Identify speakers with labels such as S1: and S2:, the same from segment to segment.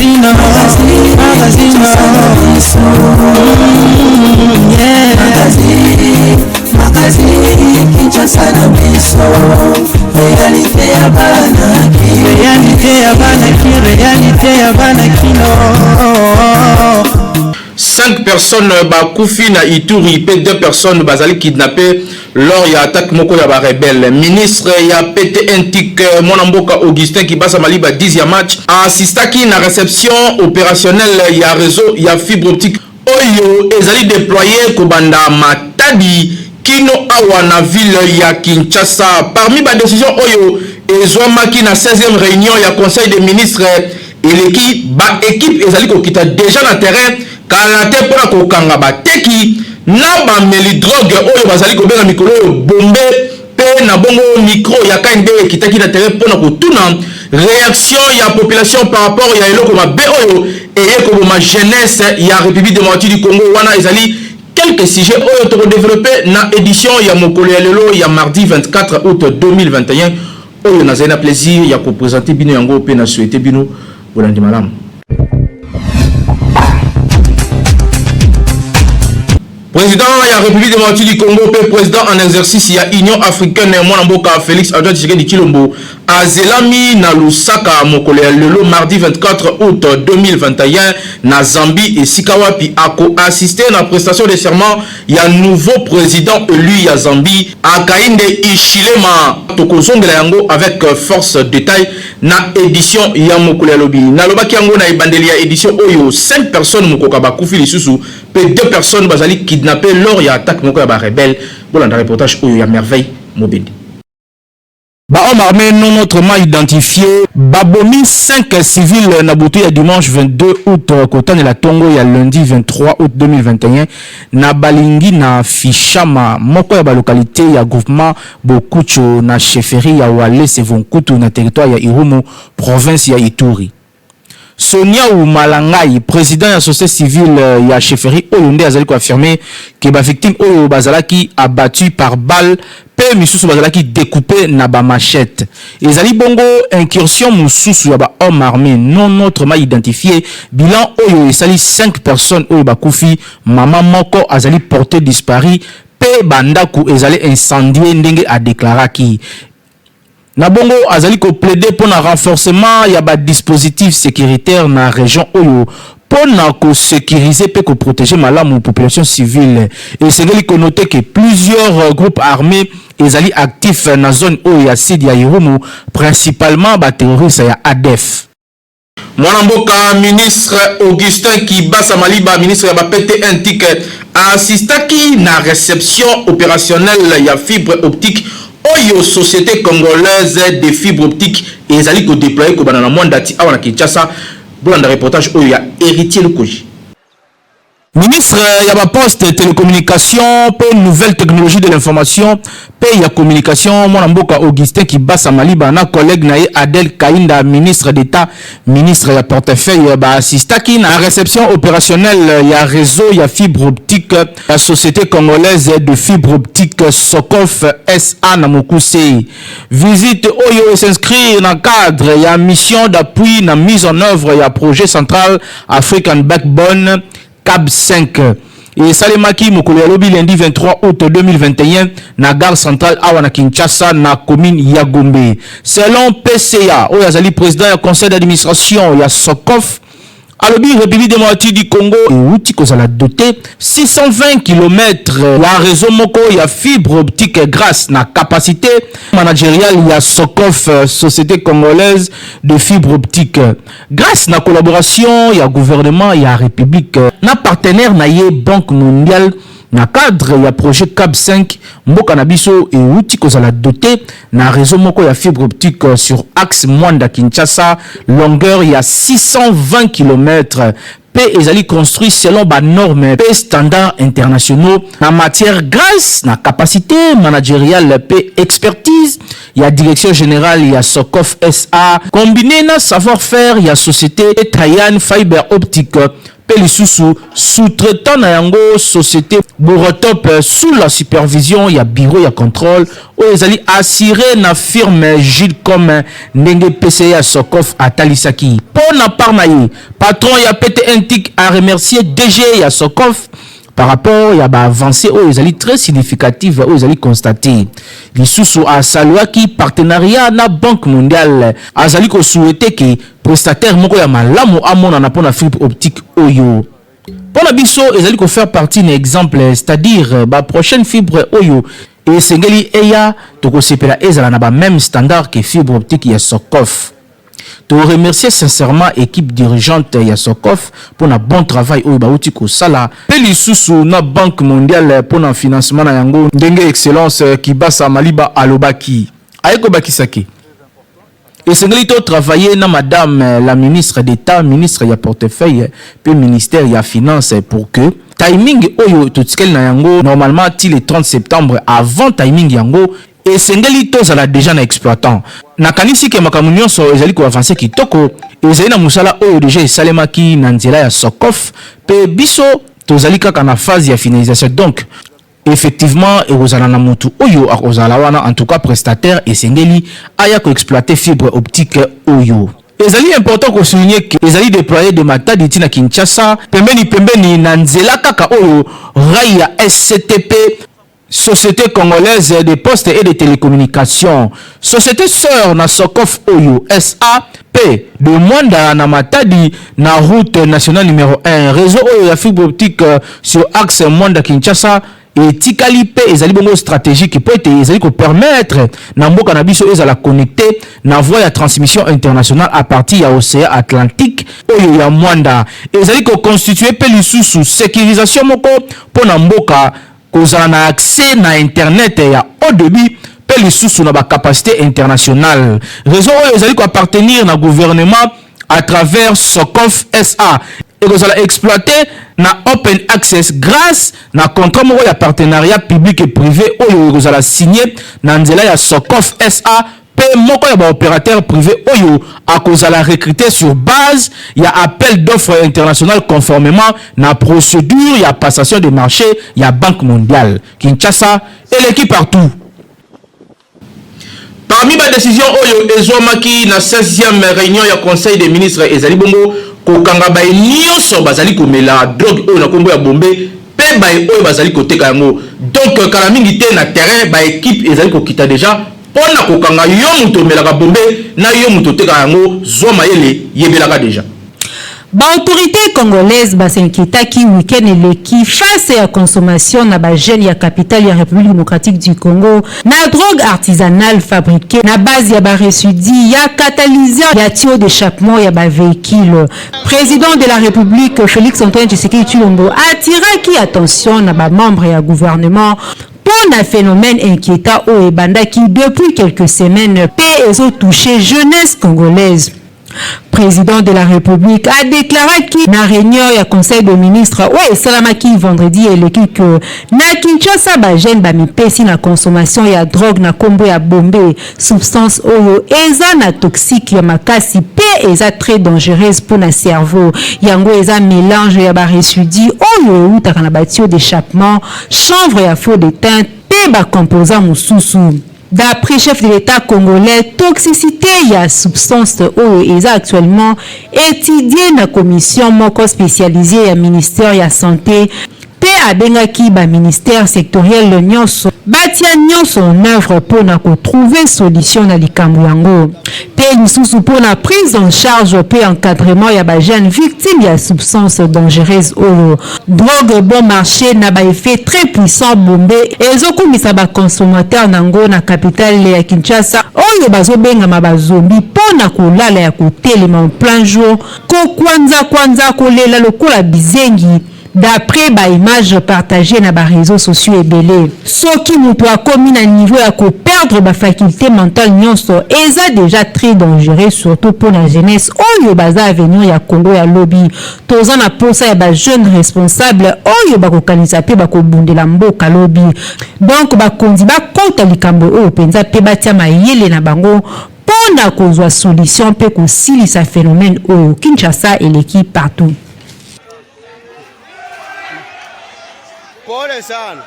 S1: Magazine, magazine, yeah.
S2: Magazine, Kinshasa na biso, réalité ya bana
S1: Réalité ya bana ki, réalité ya bana kino.
S3: 5 personnes bakufi na Ituri mpe 2 personnes bazali kidnappé lors ya attaque moko ya barebelle. Ministre ya PTNTIC, mwana mboka Augustin Kibasa Maliba, 10 ya match, assistaki na réception opérationnelle ya réseau ya fibre optique oyo ezali déployé kobanda Matadi kino awa na ville ya Kinshasa. Parmi badécision oyo ezwamaki na 16e réunion ya conseil des ministres eleki, baéquipe ezali kokita déjà na terrain kala te mpona kokanga bateki na bameli drogue oyo bazali kobenga mikolo oyo bombe. Mpe na bongo, micro ya KNB ekitaki na terrain mpona kotuna réaction ya population par rapport ya eloko mabe oyo eye koboma jeunesse ya République démocratique du Congo. Wana ezali quelques sujets oyo tokodéveloppe na édition ya mokolo ya lelo ya mardi 24 août 2021, oyo nazali na plaisir ya koprésente bino yango mpe na souhaite bino bolandi malamu. Président ya République démocratique du Congo mpe président en exercice ya Union africaine, mwana mboka Félix Antoine Tshisekedi Tshilombo, azelami na Lusaka mokolo ya lelo mardi 24 août 2021 na Zambie, esika wapi akoassiste na prestation de serment ya nouveau président élu ya Zambie, Hakainde Hichilema. Tokozongela yango avec force détail na édition ya mokolo ya lobi. Nalobaki yango na ebandeli ya édition oyo, 5 personnes mokoka bakufi lisusu mpe 2 personnes bazali kidnappé lors ya attaque moko ya barebelle. Bolanda reportage oyo ya Merveille Mobende. Bahomme armé non autrement identifié babomi 5 civils na butu ya dimanche 22 août kotanela ntongo ya lundi 23 août 2021 na balingi na Fishama, moko ya balokalité ya groupement Bokucho na chefferie ya Walese Vonkutu na territoire ya Irumu, province ya Ituri. Sonia Malangai, président ya société civile ya chefferie oyo, nde azali koaffirme ke bavictime oyo bazalaki abattu par balle mpe misusu bazalaki découpé na bamachette. Ezali bongo incursion mosusu ya bahomme armé non autrement identifié. Bilan oyo esali 5 personnes oyo bakufi, mama moko azali porté disparu mpe bandako ezali incendie, ndenge adeklaraki. Na bongo, azali koplaide mpona renforcement ya badispositif sécuritaire na région oyo mpona kosécuriser mpe koprotéger malamu population civile. Esengeli konote ke plusieurs groupes armés ezali actifs na zone oyo ya sud ya Irumu, principalement baterroriste ya ADF. Mwana mboka ministre Augustin Kibasa Maliba, ministre ya baPTNTIC, assistaki na réception opérationnelle ya fibre optique oyo Société congolaise de fibre optique ezali kodéploye kobanda na Mwanda ti awa na Kinshasa. Bolanda reportage oyo ya Héritier Lukoji. Ministre ya baposte, télécommunication mpe nouvelle technologie de l'information mpe ya communication, mwana mboka Augustin Kibasa Maliba, na collègue na ye Adel Kainda, ministre d'État, ministre ya portefeuille, baassistaki na réception opérationnelle ya réseau ya fibre optique ya Société congolaise de fibre optique, Socof SA na mokuse. Visite oyo s'inscrit na cadre ya mission d'appui na mise en œuvre ya projet Central African Backbone CAB 5, esalemaki mokolo ya lobi lundi 23 août 2021 na gare centrale awa na Kinshasa, na commune ya Gombe. Selon PCA oyo azali président ya conseil d'administration ya Socof, alobi République démocratique du Congo euti kozala doté 620 km ya réseau moko ya fibre optique grâce na capacité managériale ya Socof, Société congolaise de fibre optique, grâce na collaboration ya gouvernement ya République na partenaire na ye Banque mondiale na cadre ya projet CAB 5. Mboka na biso euti kozala doté na réseau moko ya fibre optique sur axe Mwanda Kinshasa, longueur ya 620 km, mpe ezali construit selon banorme mpe standards internationaux na matière, grâce na capacité managériale mpe expertise ya direction générale ya Socof SA, combiné na savoir-faire ya société Tayan Fiber Optique. mpe lisusu sous-traitant na yango société Borotop sous la supervision ya bureau ya contrôle oyo ezali assuré na firme Gilcom, ndenge PCA ya Socof atalisaki. Mpo na part na ye, patron ya PTN TIC a remercié DG ya Socof par rapport ya baavancées oyo ezali très significative oyo ezali constaté. Lisusu asaluaki partenariat na Banque mondiale. Azali kosouhaiter ke prestataire moko ya malamu amonana mpona fibre optique oyo. Mpo na biso, ezali kofaire partie na exemple, c'est-à-dire baprochaine fibre oyo esengeli eya, tokosepela ezala na bamême standard ke fibre optique ya Socof. Toremercier sincèrement équipe dirigeante ya Socof mpona bon travail oyo bauti kosala, mpe lisusu na Banque mondiale mpona financement na yango, ndenge Excellence Kibasa Maliba alobaki. Aye kobakisaki esengeli totravailler na madame la ministre d'État, ministre ya portefeuille mpe ministère ya Finance, pour que timing oyo totikali na yango normalement ti le 30 septembre, avant timing yango, esengeli tozala déjà na exploitant. Nakanisi ke makambo nyonso ezali koavancer kitoko. Ezali na mosala oyo déjà esalemaki na nzela ya Socof, mpe biso tozali kaka na phase ya finalisation. Donc effectivement, ekozala na motu oyo akozala wana, en tout cas prestataire esengeli aya koexploiter fibre optique oyo. Ezali important kosouligner ke ezali déployé de Matadi ti na Kinshasa, pembeni pembeni na nzela kaka oyo rail ya SCTP, Société congolaise de postes et de télécommunications, société sœur na Socof oyo SA, p de Mwanda na Matadi na route nationale numéro 1. Réseau oyo ya fibre optique sur axe Mwanda Kinshasa etikali mpe ezali bongo stratégique, mpo ete ezali kopermettre na mboka na biso ezala connecté na voie ya transmission internationale à partir ya océan Atlantique. Oyo ya Mwanda ezali koconstituer mpe lisusu sécurisation moko mpo na mboka kozala na accès na internet ya haut débit mpe lisusu na bacapacité internationale. Réseau oyo ezali koappartenir na gouvernement à travers Socof SA ekozala exploité na open access grâce na contrat moko ya partenariat public et privé oyo ekozala signé na nzela ya Socof SA mpe moko ya baopérateur privé oyo akozala recruté sur base ya appel d'offre international, conformément na procédure ya passation de marché ya Banque mondiale. Kinshasa eleki partout. Parmi badécision oyo ezwamaki na 16e réunion ya Conseil des ministres, ezali bongo kokanga baye nyonso bazali komela drogue oyo na nkombo ya bombe mpe baye oyo bazali koteka yango. Donc kala mingi te, na terrain baéquipe ezali kokita déjà mpo na kokanga yo moto omelaka bombe na yo moto otekaka yango. Zwa mayele, yebelaka déjà.
S4: Baautorité congolaise bas'inquiétaki week-end eleki face ya consommation na bajeune ya capitale ya République démocratique du Congo na drogue artisanale fabriquée na base ya barésidus ya catalyseur ya tuyau d'échappement ya bavéhicule. Président de la République Félix Antoine Tshisekedi Tshilombo atiraki attention na bamembre ya gouvernement mpo na phénomène inquiétant oyo ebandaki depuis quelques semaines mpe ezotouche jeunesse congolaise. Président de la République a déclaré na réunion ya Conseil de ministres oyo esalamaki vendredi eleki ke na Kinshasa bajeune bamipesi na consommation ya drogue na nkombo ya bombe, substance oyo eza na toxique ya makasi mpe eza très dangereuse mpo na cerveau. Yango eza mélange ya barésidus oyo eutaka na batuyau d'échappement, chanvre ya fond de teint mpe bacomposant mosusu. D'après chef de l'État congolais, toxicité ya substance oyo eza actuellement étudié na commission moko spécialisée ya ministère ya Santé, mpe abengaki baministère sectoriel nyonso batia nyonso en œuvre mpona kotrouver solution na likambo yango, mpe lisusu mpona prise en charge mpe encadrement ya bajeune victime ya substance dangereuse oyo. Drogue bon marché na baeffet très puissant, bombe, ezokumisa baconsommateur nango na capitale ya Kinshasa oyo bazobengama bazombi mpo na kolala ya kotelema en plein jour, kokwanza-kwanza, kolela lokola bizengi, d'après baimage partagé na baréseaux sociaux ebele. Soki moto akomi na niveau ya koperdre bafaculté mentale nyonso, eza déjà très dangereux, surtout mpo na jeunesse oyo baza avenir ya Congo ya lobi. Toza na posa ya bajeune responsable oyo bakokanisa mpe bakobundela mboka lobi. Donc bakonzi bakota likambo oyo mpenza mpe batia mayele na bango mpo na kozwa solution mpe kosilisa phénomène oyo. Kinshasa eleki partout.
S5: Pole sana.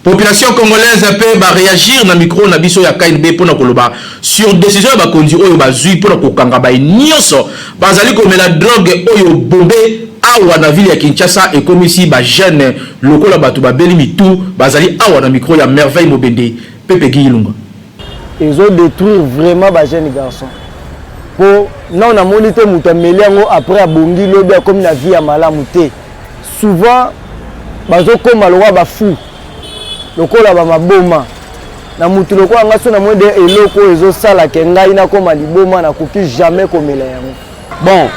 S3: Population congolaise mpe ba reagir na micro na biso ya KNB mpo na koloba sur decision ya bakonzi oyo bazui mpo na kokanga baye nionso bazali komela drogue oyo bombe awa na ville ya Kinshasa ekomisi ba jeunes lokola bato babeli mitu bazali awa na micro ya Merveille Mobende mpe Peggy Ilunga.
S6: Ezo detruire vraiment ba jeune garçon po nao namoni te moto ameli yango après abongi lobi akomi na vie ya malamu te souvent bazokoma lokola ba fou lokola ba maboma na mutu lokola nga so namoni de eloko oyo ezosala ke ngai nakoma liboma nakoki jamais komela yango.
S7: Bon,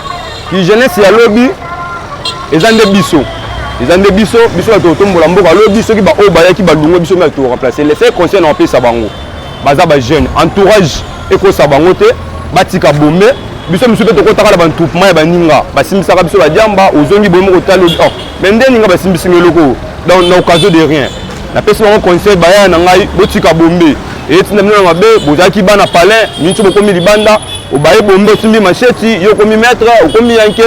S7: ki jeunesse ya lobi eza nde biso eza nde biso biso bato totombola mboka lobi soki baoyo bayaki balungwe biso mpe to remplacer. Le seul conseil na opesa bango, baza ba jeune, entourage ekosa bango te, batika bombe. Biso mosusu mpe tokotaka na bantroupement ya baninga, basimbisaka biso badiamba, ozongi boye moko otali, oh mais nde ninga basimbisi nga eloko oyo, donc na occasion de rien. Napesi bango conseil, bayaya na ngai, botika bombe etinda bino na mabe. Bozalaki bana palin minso, bokomi libanda, obaye bombe, osimbi macheti, yo okomi maître, okomi yanke,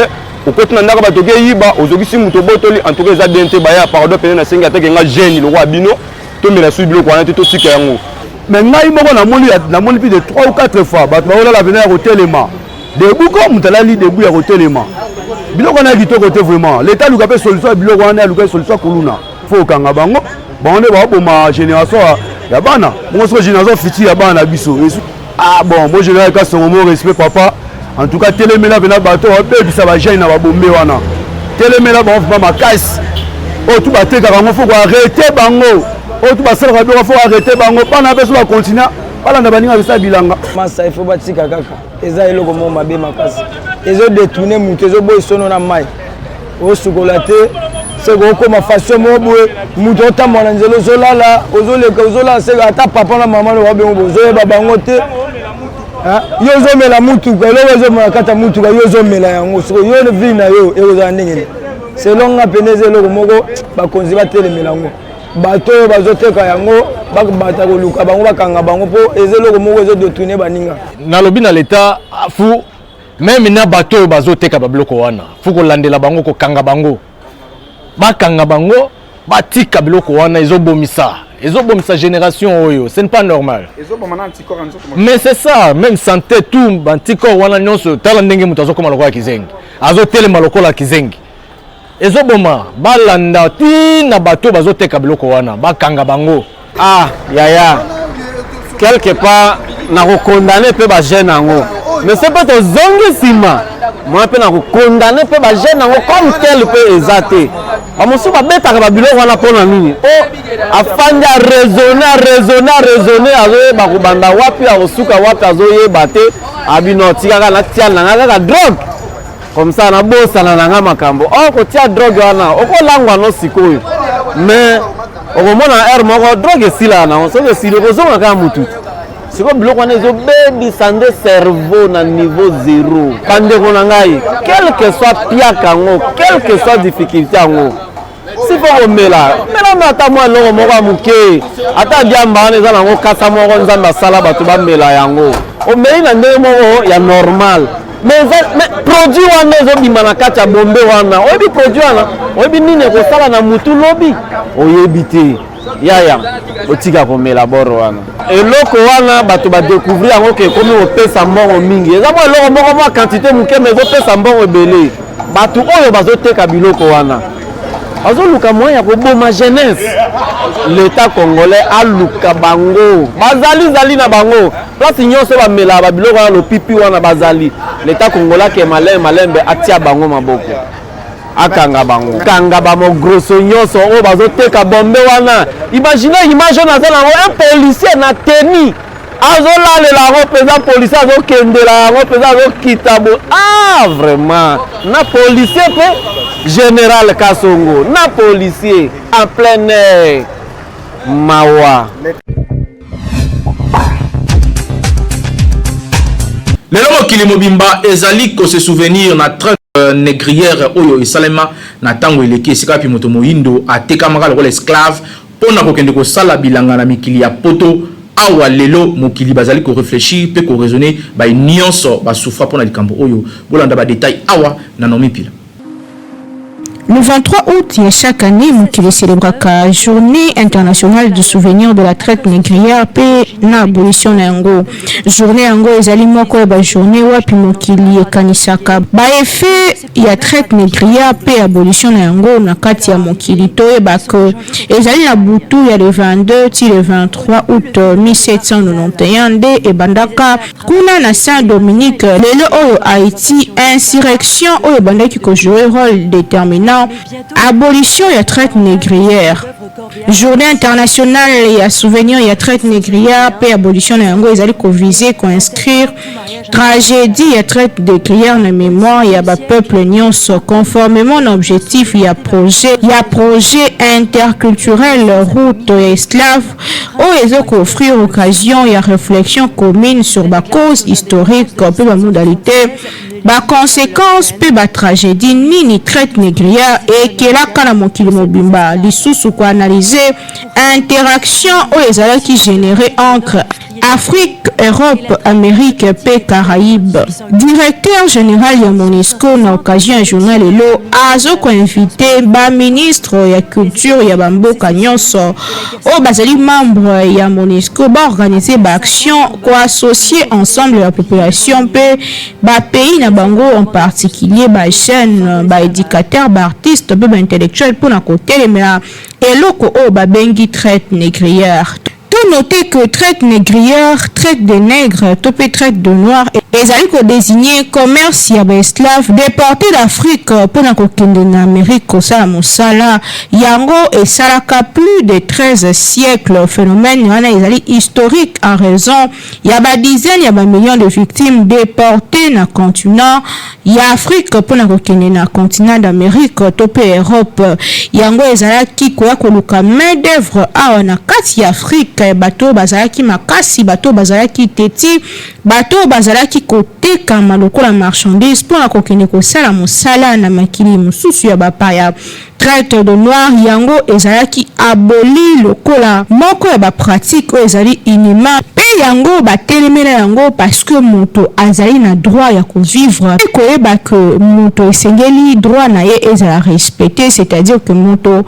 S7: okoti na ndako bato okeyiba, ozokisi moto, obotoli. En tout cas eza bien te. Baya, pardon pene, nasengi atake nga jeune lokola bino, tomela suki biloko wana te, totika yango.
S8: Mais ngai moko namoni, namoni plus de 3 ou 4 fois bato baolala pena ya kotelema debout, ko moto alali debout ya kotelema. Biloko wana ya kitoko te vraiment. L'État aluka mpe solution ya biloko wana, aluka solution ya kuluna, faut okanga bango, bango nde baoboma génération ya bana bongo, soko génération future ya bana na biso. Ah bon, mo général Kasongo, mo respect papa. En tout cas telemela mpena bato babebisa bajeune na babombe wana, telemela bango vraiment makasi. Oyo tu batekaka yango, faut koarrêter bango. Oyo tu basalaka biloko, faut arrêter bango. Bana mpe so bacontinue balanda baninga bisala bilanga.
S6: Masa, il faut batika kaka, eza eloko moko mabe makasi, ezodetourne moto, ezoboyi sono na mai osukola te, seke okóma façon moko boye, moto otambola na nzela, ozolala, ozoleka, ozolala, seke ata papa na mama no babengo, bozoyeba bango te. Yo ozomela mutuka, eloko ezomela kati ya mutuka, yo ozomela yango, soko yo vie na yo ekozala ndenge nini? Selon nga pene, eza eloko moko bakonzi batelemela yango, bato oyo bazoteka yango bata koluka bango, bakanga bango, mpo eza eloko moko ezodetourne baninga.
S9: Nalobi na leta, faut même na bato oyo bazoteka babiloko wana, faut kolandela bango, kokanga bango, bakanga bango, batika biloko wana. Ezobomisa, ezobomisa génération oyo, ce n'est pas normal. Mais c'est ça, même santé, tout baanticorps wana nyonso. Tala ndenge moto azokoma lokola kizengi, azotelema lokola kizengi, ezoboma. Balanda ntina bato bazoteka biloko wana, bakanga bango.
S10: Ah yaya, quelque part nakokondane mpe bajeune yango, mais so mpe tozongi nsima mwa mpe nakokondane mpe bajeune yango comme tel mpe eza te. Bamosusu babetaka babiloko wana mpona nini? O afandi, araisonne, araisonne, araisonne, azoyeba kobanda wapi, akosuka wapi, azoyeba te. Abino tikaka, natia nanga kaka drogue, comme ça nabosana nanga makambo. Or kotia drogue wana, okolangwa no sikoyo, mais okomona heure moko drogue esilaka nango, soki esili okozonga kaka mutu. Sikoyo biloko wana ezobebisa nde cerveau na niveau zéro. Bandeko na ngai, quel que soit piaka yango, quel que soit difficulté yango, si faut komela, mela me ata mwa eloko moko ya moke, ata diamba wana eza nango kasa moko Nzambe asala bato bamela yango, omeli na ndenge moko ya normal. Mais produit wana ezobima na kati ya bombe wana, oyebi produit wana, oyebi nini ekosala na mutu lobi, oyebi te. Yaya, otika komela boro wana. Eloko wana bato badécouvrir yango ke ekomi kopesa mbongo mingi, eza mwa eloko moko, mwa quantité moke, mais ezopesa mbongo ebele. Bato oyo bazoteka biloko wana bazoluka moyen ya koboma jeunesse. L'état congolais aluka bango, bazali zali na bango place nyonso bamelaka babiloko wana, lopipi wana bazali. L'état congolais ake malembe malembe, atia bango maboko, akanga bango, kanga bamogroso nyonso oyo bazoteka bombe wana. Imagine image oyo naza nango, un policier na tenue azolalela yango mpenza, policier azokendela yango mpenza, azokita bo. Ah vraiment, na policier mpe général Kasongo na policier en plein air, mawa.
S3: Lelo mokili mobimba ezali kose souvenir na traite négrière oyo esalema na ntango eleki, esika wapi moto moyindo atekamaka lokola esclave mpo na kokende kosala bilanga na mikili ya Poto. Awa lelo mokili bazali korefléchir mpe koraisonner, bai nyonso basouffra mpo na likambo oyo. Bolanda badetail awa na Nomi Pila.
S5: Le 23 août ya chaque annee, mokili e celebraka Journee internationale du souvenir de la traite négrière mpe na abolition na yango. Journee yango ezali moko ya ba journees wapi mokili ekanisaka ba effets ya traite négrière mpe abolition na yango na kati ya mokili. Toyeba que ezali na butu ya le 22 ti le 23 août 1791 nde ebandaka Kuna na Saint Dominique, lelo oyo Haïti, insurrection oyo ebandaki ko jouer role determinant, abolition ya traite négrière. Journée internationale ya souvenir ya traite négrière mpe abolition na yango ezali ko viser ko inscrire tragédie ya traite négrière na mémoire ya ba peuples nionso conformément na objectif ya projet ya projet interculturel route ya esclave oyo ezo ko offrir occasion ya reflexion commune sur ba causes historiques mpe ba modalites, ba consequences mpe ba tragedies nini traite négrière ekelaka na mokili mobimba, lisusu ko analyser interaction oyo ezalaki generer entre Afrique, Europe, Amerique mpe Caraïbes. Directeur general ya Monusco na occasion ya journee lelo azo ko inviter ba ministres ya culture ya ba mboka nionso oyo bazali membres ya Monusco ba organiser ba actions ko associer ensemble ya population mpe ba pays na bango en particulier ba jeunes, ba educateurs, ba artistes mpe ba intellectuels mpo na kotelemela eloko oyo babengi traite négrière. To noter que traite negrière, traite des nègres to mpe traite de noirs ezali ko designer commerce ya ba esclaves deportes d'Afrique mpo na kokende na Amerique kosala mosala. Yango esalaka plus de 13 siècles. Phenomène wana ezali historique en raison ya ba dizaines ya ba millions de victimes deportees na continent ya Afrique mpo na kokende na continent d'Amerique to mpe Europe. Yango ezalaki koya koluka main d'oeuvre awa na kati ya Afrique, bato oyo bazalaki makasi, bato oyo bazalaki teti, bato oyo bazalaki kotekama lokola marchandise mpo na kokende kosala mosala na makili mosusu ya bapaya. Traite de noir yango ezalaki aboli lokola moko ya ba pratiques oyo ezali inhumain mpe yango batelemela yango parce que moto azali na droit ya ko vivre mpe koyeba que moto esengeli droit na ye ezala respecter c'est-à-dire que moto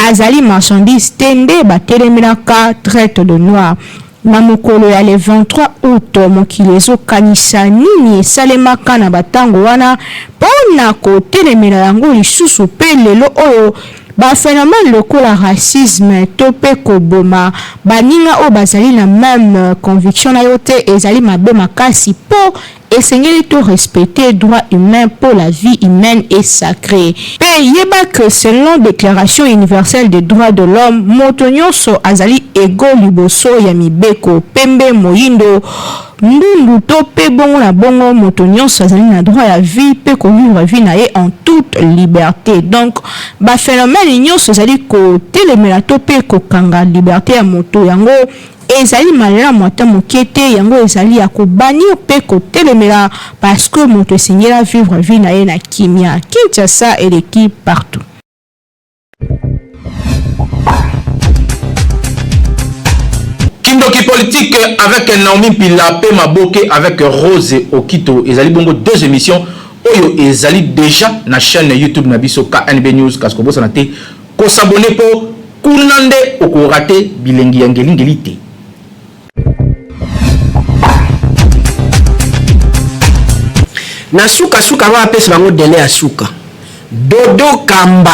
S5: azali marchandise te nde batelemelaka traite de noir. Na mokolo ya le 23 aout, mokili ezo kanisa nini esalemaka na ba tango wana po na kotelemela yango lisusu pe lelo oyo ba phenomènes lokola racisme to pe koboma baninga oyo bazali na meme conviction na yo te ezali mabe makasi po Esengeli to respecter droit humain po la vie humaine est sacree. Pe yeba que selon declaration universelle des droits de l'homme moto nionso azali egaux liboso ya mibeko, pembe, moyindo, ndundu to pe bongo na bongo, moto nionso azali na droit ya vie pe ko vivre vie na ye en toute liberte. Donc ba phenomènes nionso ezali kotelemela to pe kokanga liberte ya moto yango Ezali malamu ata moke te, yango ezali ya ko bannir pe kotelemela parce que moto esengeli a vivre vie na ye na kimia. Kinshasa eleki partout.
S3: Kindoki politique avec Naomi Mpila pe Maboke avec Rose Okito ezali bongo deux emissions oyo ezali dejà na chaîne YouTube na biso KNB News kasi kobosana te Ko s'abonner po kuna nde oko rater bilengi ya ngeli ngeli te.
S11: Na suka suka ba apesa bango delai ya suka. Dodo Kamba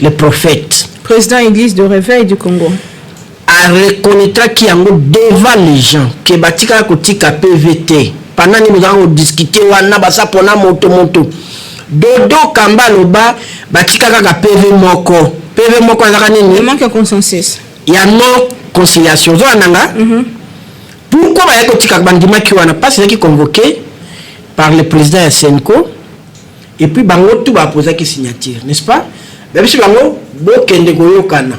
S11: le prophète.
S5: President eglise de reveil du Congo.
S11: A reconnaitraki yango devant les gens que batikala kotika PV te. Pendant nini bozalaka ko discuter wana baza pona moto moto. Dodo Kamba aloba batika kaka PV moko. PV moko azaka nini?
S5: Le manque ya consensus.
S11: Ya non conciliation. Ozolanda nga? Mm -hmm. Pourquoi bayaki kotika bandimaki wana? Parce ezalaki convoqué par le président ya CENCO et puis bango tout ba posaki signature, n'est-ce pas? Babisi bango bokende koyokana.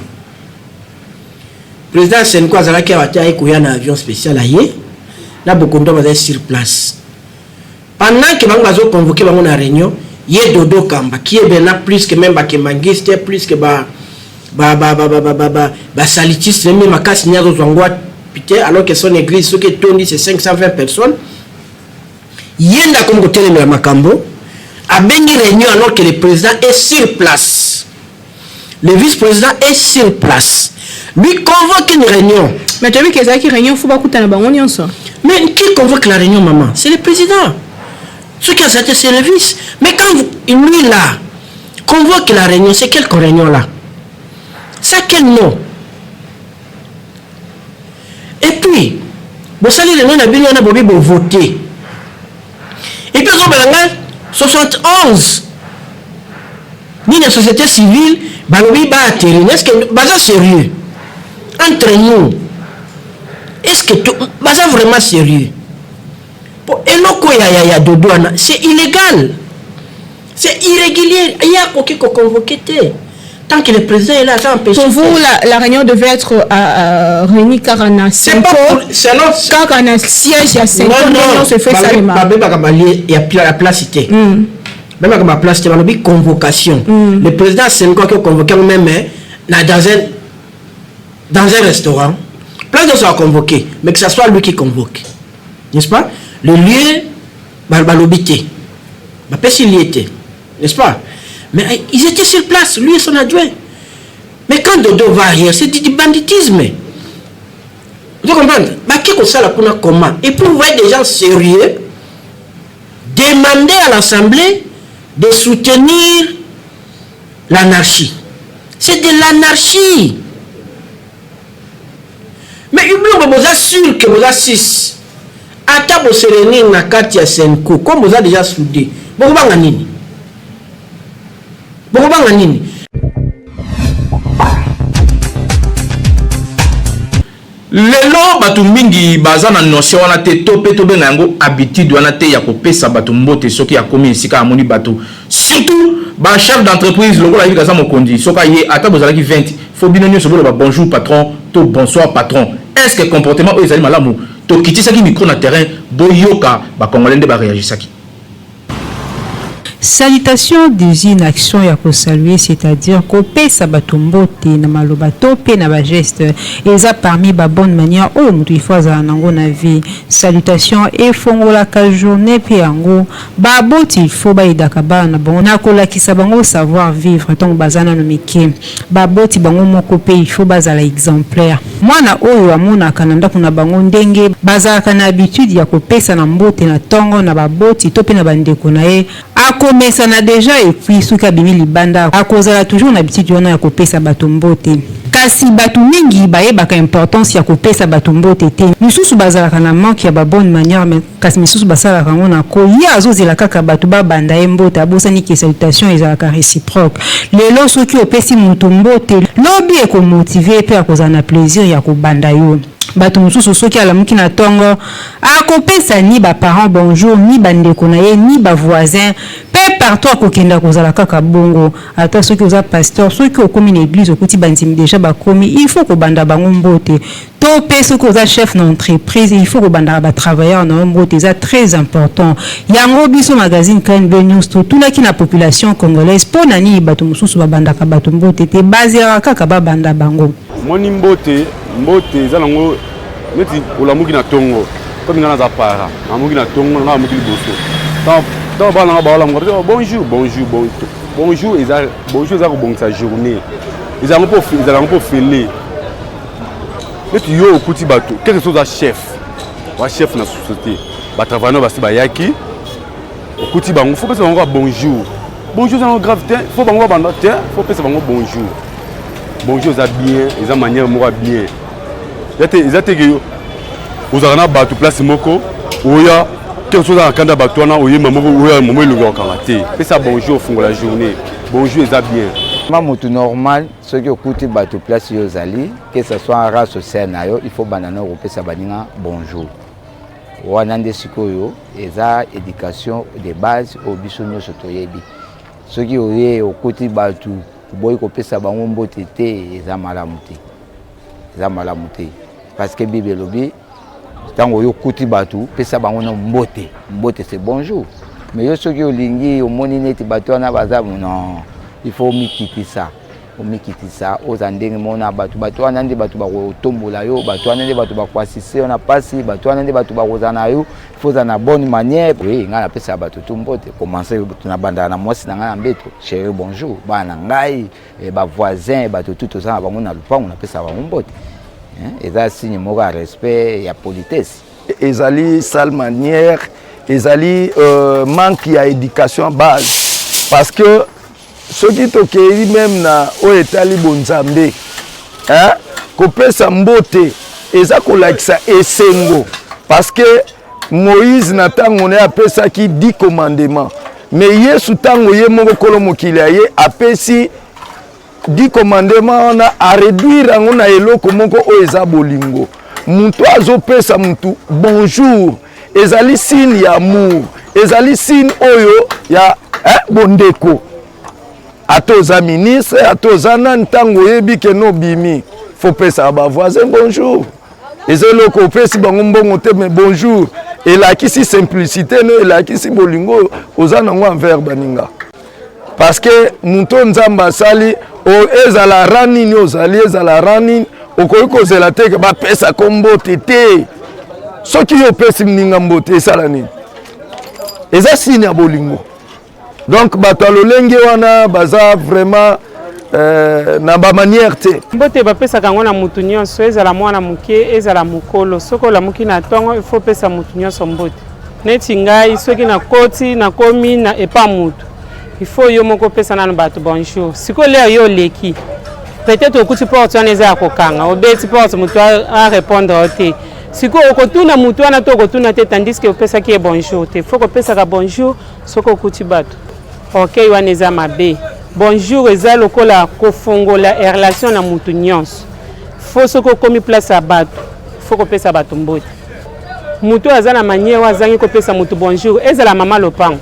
S11: President ya Cenco azalaki awa te aye koya na avion special aye na Bokondo bazali sur place. Pendant que bango bazo convoquer bango na reunion, ye Dodo Kamba qui est maintenant plus que même ba kimbanguiste, plus que ba ba ba ba ba ba ba ba, ba salutiste même makasi ni azo zwa pite alors que son église soki etondi c'est 520 personnes. Ye nde akomi kotelemela makambo. Abengi réunion alors que le président est sur place. Le vice-président est sur place. Lui convoque une réunion.
S5: Mais tu as vu que ezalaki réunion faut bakutana bango nyonso.
S11: Mais qui convoque la réunion, maman? C'est le président. Ce qui a sauté, c'est le vice. Mais quand vous, lui là, convoque la réunion, c'est quelle réunion là? C'est quel nom? Et puis, bosali réunion na bino wana bobi bo voter. Et puis ozobala ngai 71 nini ya société civile balobi ba atterrir. Est-ce que baza sérieux? Entre nous, est-ce que baza vraiment sérieux? Po eloko ya ya ya dodo wana, c'est illégal. C'est irrégulier. Il y a quoi qu'on convoqué tant que le président est là, ça empêche.
S5: Pour vous, la réunion devait être réunie car on a car on a siège à 5
S11: non, se fait ça. Il y a la place cité. Même comme la place cité, on a convocation. Le président Senko qui a convoqué même dans un restaurant. Plein de sont convoqués, mais que ce soit lui qui convoque. N'est-ce pas? Le lieu, balobité. N'est-ce pas? Mais ils étaient sur place, lui et son adjoint. Mais quand Dodo va arrière, c'est du banditisme. Vous comprenez? Bah, qu'est-ce que ça, là, comment? Et puis vous voyez des gens sérieux demander à l'Assemblée de soutenir l'anarchie. C'est de l'anarchie. Mais vous êtes sûr que vous êtes 6. Ata vous serez na kati ya Senko, comme vous êtes déjà soudé. Vous avez nini? Bokobanga nini?
S3: Lelo bato mingi baza na notion wana te, to mpe tobenga yango habitude wana te ya kopesa bato mbote soki akomi esika amoni bato, surtout ba chef d'entreprise lokola yebi kaza mokonzi. Soki aye, ata bozalaki 20, faut bino nyonso boloba bonjour patron to bonsoir patron. Est ce que comportement oyo ezali malamu? Tokitisaki micro na terrain, boyoka bacongolais nde baréagisaki.
S4: Salutation désigne action ya kosaluer, c'est-à-dire kopesa bato mbote na maloba to mpe na bageste. Eza parmi ba bonne manière oyo moto il faut azala nango na vie. Salutation efongolaka journée mpe yango baboti il faut bayedaka bana na bango na kolakisa bango savoir vivre ntango baza nano mike. Baboti bango moko mpe il faut bazala exemplaire. Mwana oyo amonaka na ndako na bango ndenge bazalaka na habitude ya kopesa na mbote na ntongo na baboti to mpe na bandeko na ye, akomesana déjà. Et puis soki abimi libanda, akozala toujours na habitude wana ya kopesa bato mbote. Kasi bato mingi bayebaka importance ya kopesa bato mbote te. Misusu bazalaka na manque ya babonne manière, mais kasi misusu basalaka yango na ko ye azozela kaka bato babanda ye mbote, abosani ke salutation ezalaka réciproque. Lelo soki opesi moto mbote, lobi ekomotiver mpe akozala na plaisir ya kobanda yo. Bato mosusu soki alamuki na ntongo, akopesa ni baparent bonjour, ni bandeko na ye, ni bavoisin, mpe partout akokenda kozala kaka bongo. Ata soki oza pasteur, soki okomi na église, okuti bandimi déjà bakomi, il faut kobanda bango mbote. To mpe soki oza chef na entreprise, il faut kobandaka batravailleur na yo mbote, eza très important. Yango biso magazine KNB News totunaki na population congolaise mpo na nini bato mosusu babandaka bato mbote te, bazelaka kaka babanda bango.
S7: Moni mbote, mbote eza nango neti olamuki na ntongo. Komi nga naza para, namuki na ntongo, nga namuki liboso, ntango bana nanga baolamuka, bonjour, bonjour, bonjour. Eza bonjour, eza kobongisa journée, ezala yango mpo fele neti yo okuti bato quelque chose. Oza chef, oza chef na société, batravailleur basi bayaki, okuti bango, faut pesa bango ka bonjour. Bonjour eza nango grave te, faut bango babanda te, faut pesa bango bonjour. Bonjour eza bien, eza manière moko ya bien. Eza te ke ozalaka na bato place moko, oya quelque chose, oza na kanda bato wana, oyemba moko, oya momo elongi okanga te. Pesa bonjour, ofungola journée. Bonjour eza bien.
S12: Ma motu normal, soki okuti bato place yo ozali, que ce soit race sociale na yo, il faut banda na kopesa baninga bonjour. Wana nde sikoyo eza éducation de base oyo biso nyonso toyebi. Soki oye okuti bato, oboyi kopesa bango mbote te, eza malamu te, eza malamu te, parce que Bible elobi ntango oyo okuti bato, pesa bango no mbote. Mbote, c'est bonjour. Mais yo soki olingi, omoni neti bato wana baza, non, il faut mikitisa. Omikitisa, ozala ndenge moko na bato. Bato wana nde bato bakotombola yo, bato wana nde bato bakoasiste yo na mpasi, bato wana nde bato bakozala na yo. Faut ozala na bonne manière. Oui, ngai napesaka bato tu mbote. Commence nabandaka na mwasi na ngai na mbeto, chérie bonjour, bana na ngai, eh, bavoisin, bato tu toza na bango na lopango, napesaka bango mbote. Eza signe moko ya respect, ya politesse.
S13: Ezali sale manière, ezali manque ya éducation base, parce que soki tokei meme na oyo etali bonzambe, hein, kopesa mbote eza kolakisa esengo, parce que Moïse na ntango na ye apesaki 10 commandements, mais Yesu ntango ye moko kolo mokili ya ye apesi 10 commandements wana, aréduire yango na eloko moko oyo eza bolingo. Moto azopesa motu bonjour ezali signe ya amour, ezali signe oyo ya bondeko. Ata oza ministre, ata oza nani, ntango oyebi ke no obimi, faut pesaka bavoisin bonjour. Eza eloko opesi bango mbongo te, mais bonjour elakisi simplicité no, elakisi bolingo oyo oza nango envers baninga, parce que moto Nzambe asali, ezala rang nini ozali, ezala rang nini, okoki kozela te ke bapesako mbote te. Soki yo opesi moninga mbote, esala nini? Eza signe ya bolingo. Donc bato ya lolenge wana baza vraiment na bamanière te.
S14: Mbote bapesaka yango na mutu nyonso, ezala mwana moke, ezala mokolo. Soki olamuki na ntongo, il faut opesa mutu nyonso mbote. Neti ngai, soki nakoti, nakomi na epa mutu, il faut yo moko opesa nano bato bonjour. Sikoyo lere yo oleki, peut-être okuti porte wana eza ya kokanga, obeti porte, motu arépondre yo te. Sikoyo okotuna motu wana to okotuna te, tandis que opesaki ye bonjour te? Faut kopesaka bonjour soki okuti bato. Ok, wana eza mabe. Bonjour eza lokola kofongola relation na motu nyonso. Faut soki okomi place ya bato, faut kopesa bato mbote. Motu oyo aza na manière oyo azangi kopesa motu bonjour, ezala mama lopango,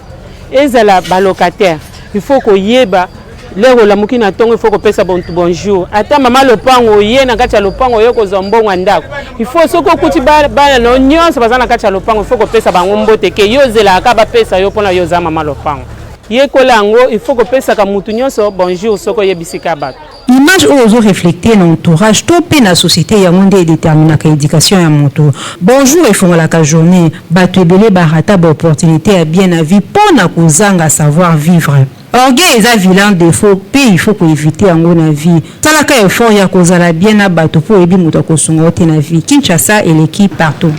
S14: ezala balocataire, il faut koyeba lere olamuki na ntongo, il faut kopesa motu bonjour. Ata mama lopango, oye na kati ya lopango, oye kozwa mbongo ya ndako, il faut soki okuti bana na yo nyonso baza na kati ya lopango, il faut kopesa bango mbote, ke yo ozelaka kaka bapesa yo mpona yo oza mama lopango. Yekola yango, il faut kopesaka motu nyonso bonjour soki oyebisika bato.
S4: Image oyo ozo reflecter na entourage to pe na société, yango nde edeterminaka éducation ya moto. Bonjour efongolaka journée. Bato ebele barata baopportunité ya bien na vie mpo na kozanga savoir vivre. Orgueil eza vilain défaut mpe il faut koéviter yango na vie. Salaka effort ya kozala bien na bato mpo oyebi moto akosunga yo te na vie. Kinshasa eleki partout.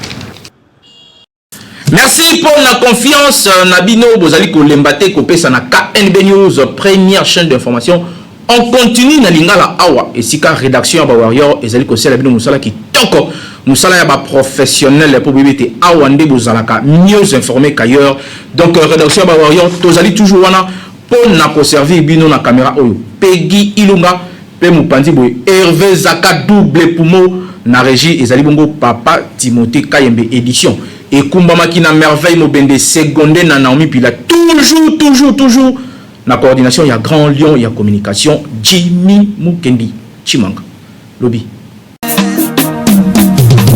S3: Merci pour la confiance na bino bozali kolemba te kopesa na KNB News, première chaîne d'information en continu na lingala awa esika rédaction ya ba warrior ezali kosala bino mosala kitoko, mosala ya ba professionnel, po boyebi ete awa nde bozalaka mieux informé qu'ailleurs. Donc rédaction ya ba warrior tozali toujours wana mpo na koservir bino. Na caméra oyo Peggy Ilunga, mpe mopanzi boye Hervé Zaka double poumon, na régie ezali bongo papa Timothée Kayembe. Édition ekumbamaki na Merveille Mobende, seconde na Naomi Pila, toujours, toujours, toujours na coordination ya Grand Lion ya communication Jimmy Mukendi Chimanga. Lobi.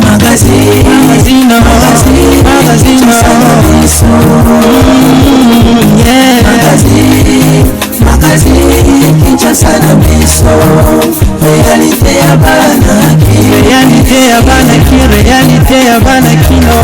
S2: Magazine, magazine, magazine, yeah. Magazine, magazine, Kinshasa na biso, réalité ya bana, réalité ya bana ki, réalité ya bana kino.